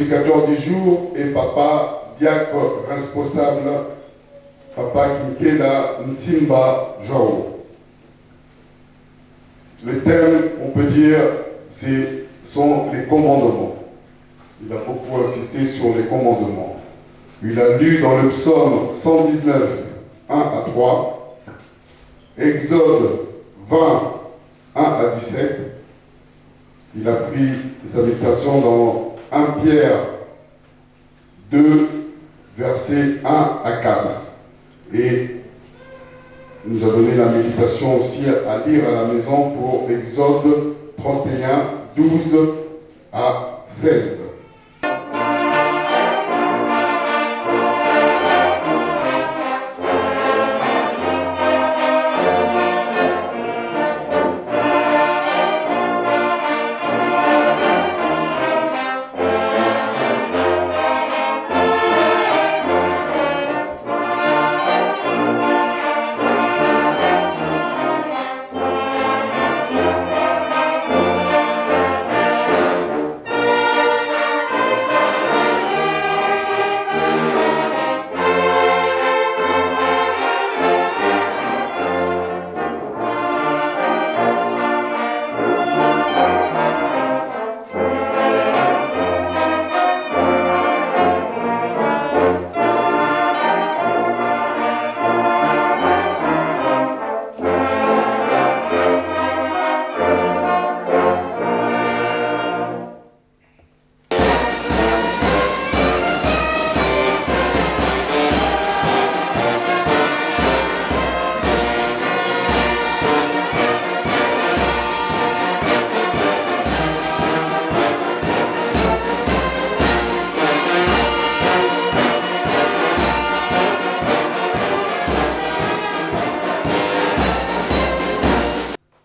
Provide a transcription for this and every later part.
prédicateur du jour est Papa Diacre responsable, Papa Kinkela Nsimba Joao. Le thème, on peut dire, ce sont les commandements. Il a beaucoup insisté sur les commandements. Il a lu dans le psaume 119, 1 à 3, Exode 20, 1 à 17. Il a pris sa méditation dans 1 Pierre 2, versets 1 à 4. Et il nous a donné la méditation aussi à lire à la maison pour Exode 31, 12 à 16.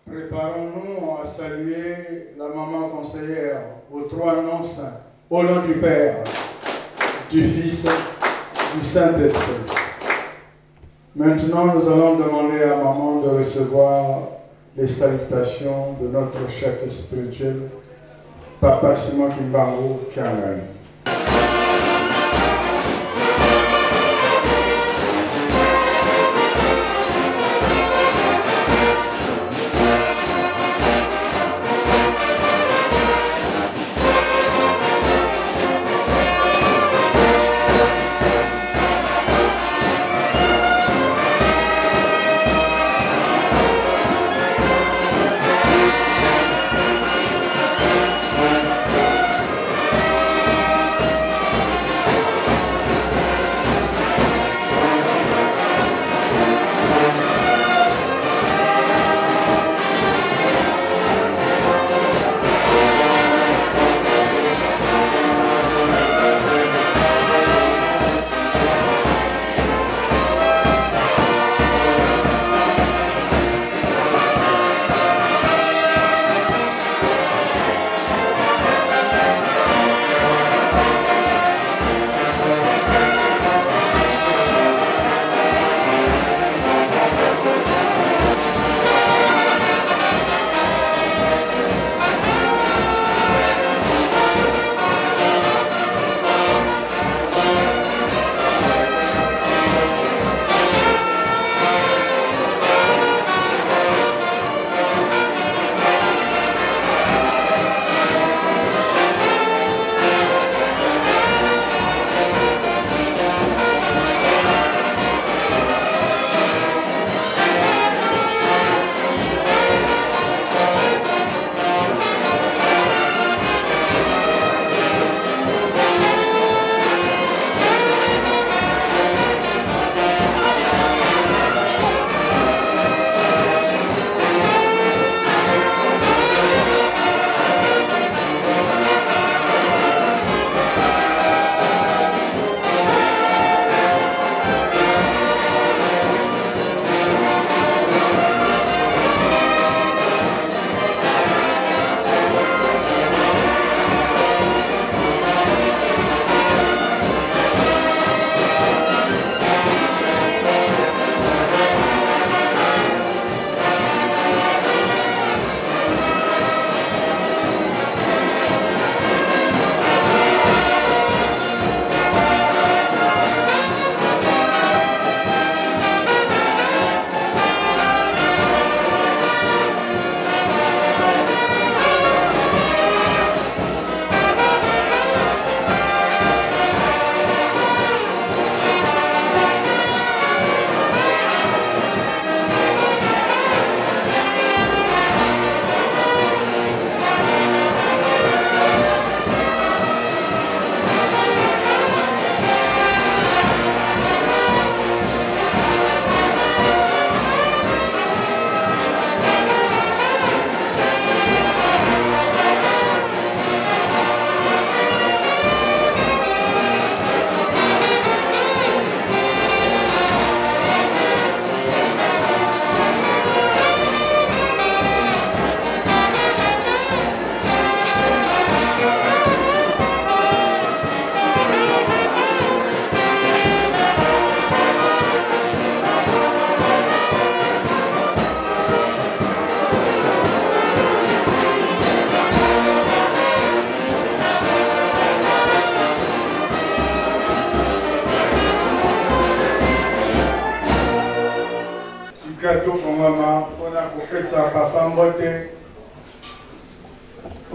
Préparons-nous à saluer la maman conseillère aux trois noms saints, au nom du Père, du Fils, du Saint-Esprit. Maintenant, nous allons demander à maman de recevoir les salutations de notre chef spirituel, Papa Simon Kimbangu Kiangani. Tobongama mpona kopesa papa mbote.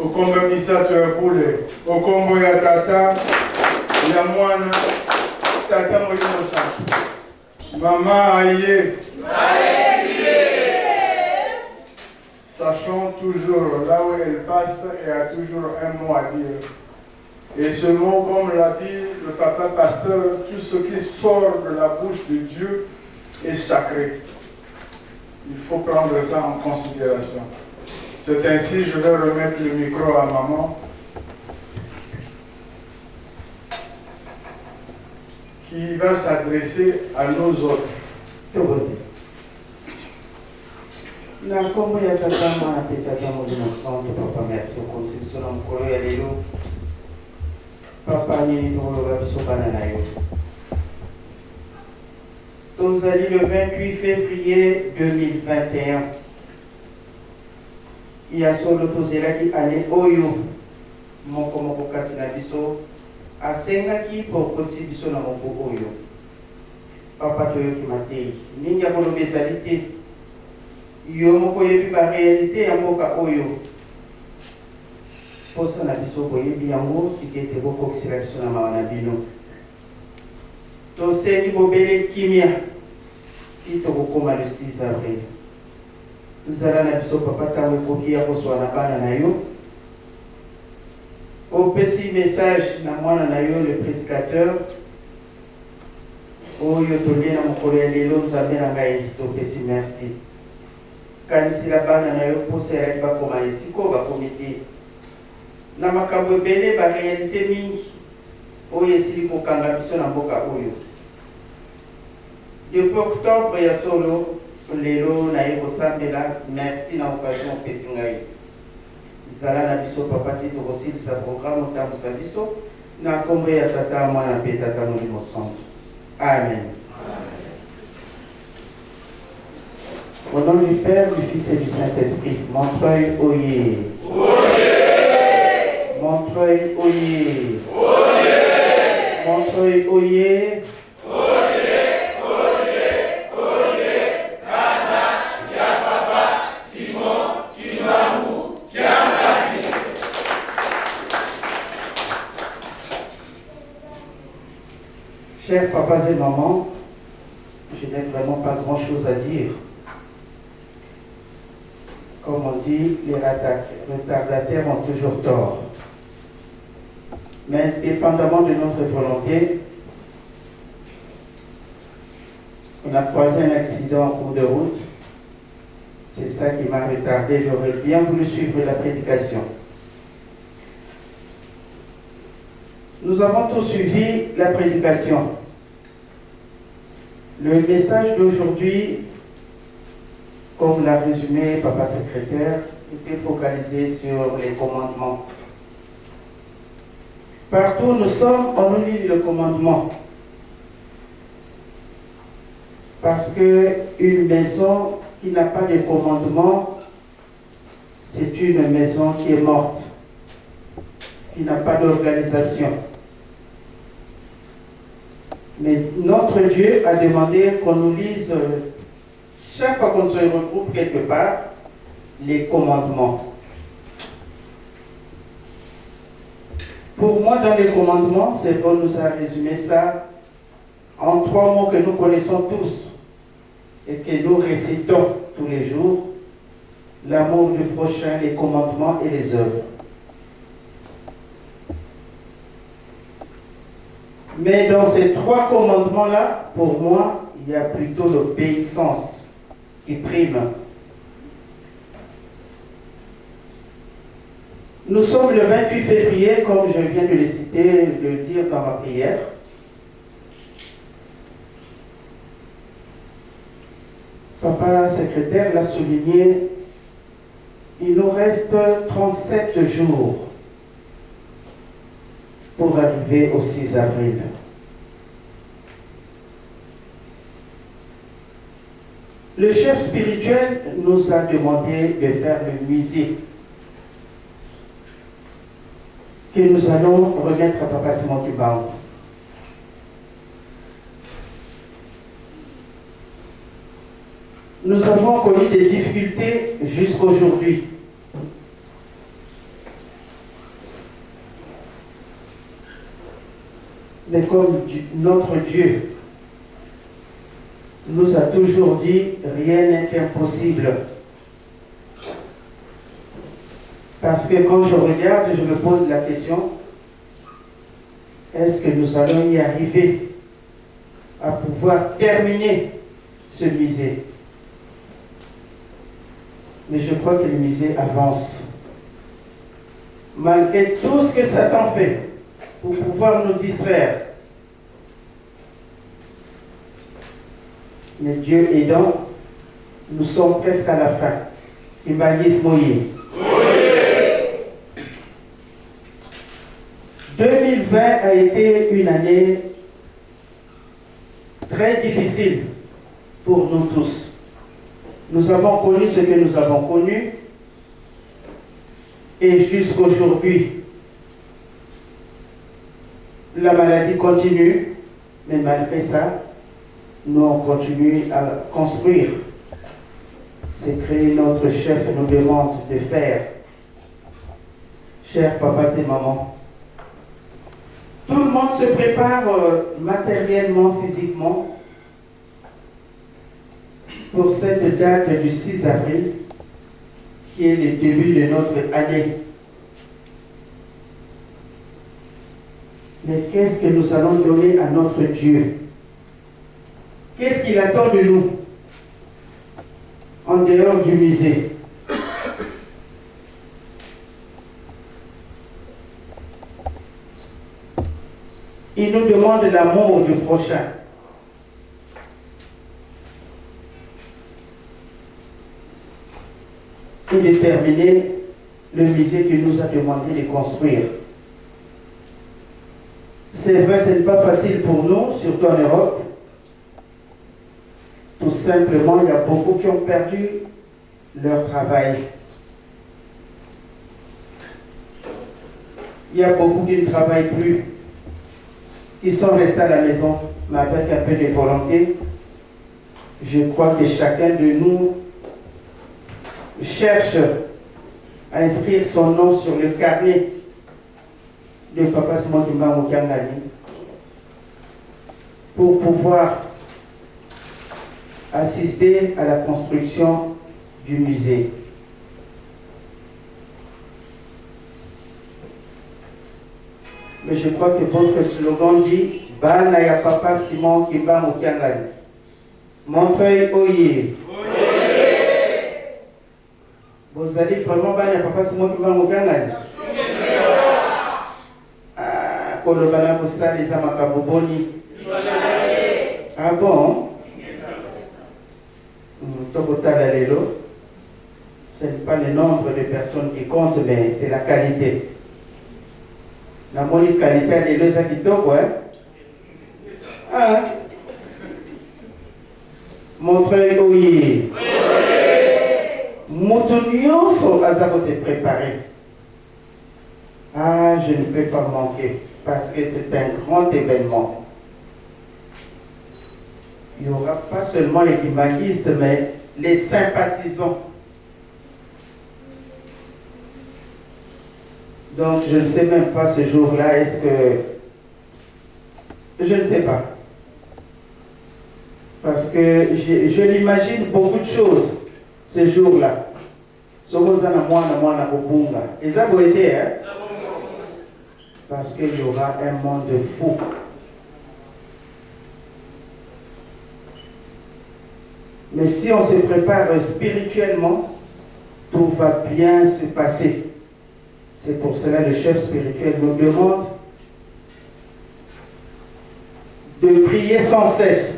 Okombo misato ya bule, okombo ya Tata, ya Mwana, Tata Molimo Santu. Mama aye. Sachons toujours là où elle passe et a toujours un mot à dire. Et ce mot, comme l'a dit le papa pasteur, tout ce qui sort de la bouche de Dieu est sacré. Il faut prendre ça en considération. C'est ainsi, je vais remettre le micro à maman, qui va s'adresser à nous autres. Tobote. Na nkombo ya Tata, Mwana mpe Tata Molimo Santo, Papa merci okomisi biso na mokolo ya lelo. Papa, nini tokoloba biso bana na yo? Tozali le 28 février 2021. Ya solo tozelaki année oyo moko moko kati na biso asengaki mpo okotisi biso na mobu oyo. Papa toyoki mateyi mingi ya koloba ezali te. Yo moko oyebi ba realites ya mboka oyo. Posa na biso boyebi yango, tika ete bokokisela biso na mawa na bino. Tosengi bobele kimia ti tokokoma le 6 avril. Zala na biso papa tango ekoki ya kozua na bana na yo. Opesi message na mwana na yo le predicateur oyo tolie na mokolo ya lelo Nzambe na ngai topesi merci. Kanisela bana na yo posa elaki bakoma esika oyo bakomi te. Na makambo ebele ba realites mingi oyo esili kokanga biso na mboka oyo. Depuis octobre ya solo lelo naye kosambela merci na occasion opesi ngai. Zala na biso papa ti tokosilisa programme otambusa biso na kombo ya Tata, Mwana mpe Tata Molimo Santu. Amen. Au nom du Père, du Fils et du Saint-Esprit, Montreuil oye. Montreuil oye. Montreuil oye. Chers papas et mamans, je n'ai vraiment pas grand-chose à dire. Comme on dit, les retardataires ont toujours tort. Mais dépendamment de notre volonté, on a croisé un accident en cours de route. C'est ça qui m'a retardé. J'aurais bien voulu suivre la prédication. Nous avons tous suivi la prédication. Le message d'aujourd'hui, comme l'a résumé papa secrétaire, était focalisé sur les commandements. Partout où nous sommes, on nous lit le commandement. Parce que une maison qui n'a pas de commandement, c'est une maison qui est morte, qui n'a pas d'organisation. Mais notre Dieu a demandé qu'on nous lise, chaque fois qu'on se regroupe quelque part, les commandements. Pour moi, dans les commandements, c'est bon, nous a résumé ça en trois mots que nous connaissons tous et que nous récitons tous les jours: l'amour du prochain, les commandements et les œuvres. Mais dans ces trois commandements-là, pour moi, il y a plutôt l'obéissance qui prime. Nous sommes le 28 février, comme je viens de le citer, de le dire dans ma prière. Papa secrétaire l'a souligné, il nous reste 37 jours pour arriver au 6 avril. Le chef spirituel nous a demandé de faire le musée que nous allons remettre à Papa Simon Kimbangu. Nous avons connu des difficultés jusqu'aujourd'hui. Mais comme notre Dieu nous a toujours dit, rien n'est impossible. Parce que quand je regarde, je me pose la question, est-ce que nous allons y arriver à pouvoir terminer ce musée Mais je crois que le musée avance. Malgré tout ce que Satan fait pour pouvoir nous distraire. Mais Dieu aidant, nous sommes presque à la fin. Kimbanguisme oye. 2020 a été une année très difficile pour nous tous. Nous avons connu ce que nous avons connu et jusqu'aujourd'hui, la maladie continue, mais malgré ça, nous on continue à construire ce que notre chef nous demande de faire. Chers papas et mamans, tout le monde se prépare matériellement, physiquement, pour cette date du 6 avril, qui est le début de notre année. Mais qu'est-ce que nous allons donner à notre Dieu? Qu'est-ce qu'il attend de nous en dehors du musée? Il nous demande l'amour du prochain. Et de terminer le musée qu'il nous a demandé de construire. C'est vrai, ce n'est pas facile pour nous, surtout en Europe. Tout simplement, il y a beaucoup qui ont perdu leur travail. Il y a beaucoup qui ne travaillent plus, qui sont restés à la maison, mais avec un peu de volonté. Je crois que chacun de nous cherche à inscrire son nom sur le carnet de Papa Simon Kimbangu Kiangani pour pouvoir assister à la construction du musée. Mais je crois que votre slogan dit Bana ya Papa Simon Kimbangu Kiangani. Montreuil oye. Bozali vraiment bana ya Papa Simon Kimbangu Kiangani? Ah, koloba na kosala eza makambo boni? Ah bon? Tokotala lelo, ce n'est pas le nombre de personnes qui compte, mais c'est la qualité. Namoni qualité ya lelo eza kitoko, hein? Ah. Montreuil oye. Moto nyonso aza ko se préparer. Ah, je ne peux pas manquer parce que c'est un grand événement. Il n'y aura pas seulement les kimbanguistes, mais les sympathisants. Donc, je ne sais même pas ce jour-là, est-ce que... Je ne sais pas. Parce que je l'imagine beaucoup de choses ce jour-là. Soki oza na mwana, mwana akobunga. Eza boye te, hein? Parce qu'il y aura un monde fou. Mais si on se prépare spirituellement, tout va bien se passer. C'est pour cela que le chef spirituel nous demande de prier sans cesse.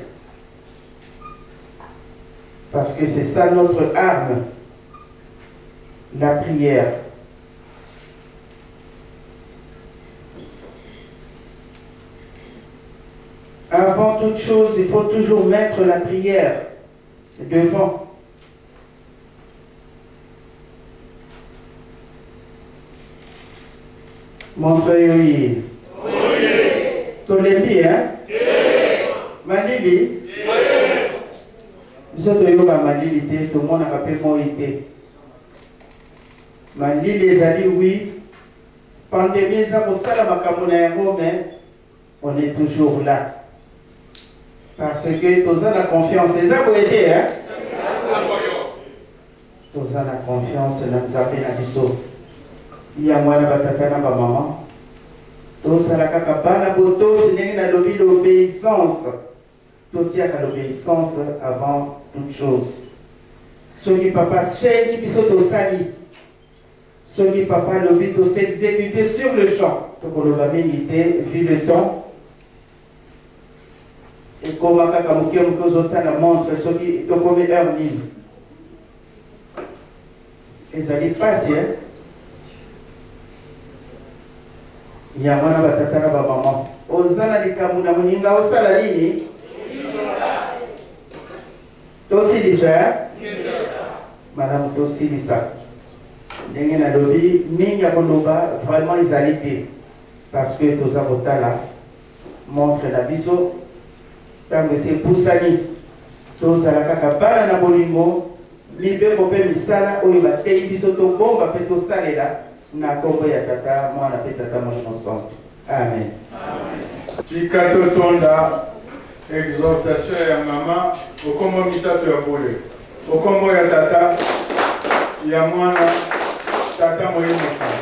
Parce que c'est ça notre arme, la prière. Avant toute chose, il faut toujours mettre la prière devant. Montreuil oye. Tolembi, hein? Malili? Biso toyoka malili te, tomonaka mpe moi te. Malili ezali oui, pandemie eza kosala makambo na yango, mais on est toujours là. Parce que toza na confiance, eza boye te hein? Toza na confiance na Nzambe na biso. Yango wana batata na bamama tozala kaka bana botosi, ndenge nalobi l'obéissance, totiaka l'obéissance avant toute chose. Soki papa asengi biso, tosali. Soki papa alobi, tos'exécute sur le champ. Tokoloba mingi te vu le temps ekoma kaka moke moke. Ozotala montre soki tokomi heure nini, ezali mpasi eh? Yango wana batata na bamama, oza na likambo na moninga, osala nini? Tosilisa eh? Malamu, tosilisa. Ndenge nalobi, mingi ya koloba vraiment ezali te, parce que toza kotala montre na biso, ntango esi epusani. Tozala kaka bana na bolingo, mibeko mpe misala oyo bateyi biso tobomba mpe tosalela, na nkombo ya Tata, Mwana mpe Tata Molimo Santo. Amen. Tika totonda exhortation ya mama okombo misato ya bule, okombo ya Tata, ya Mwana, Tata Molimo Santo.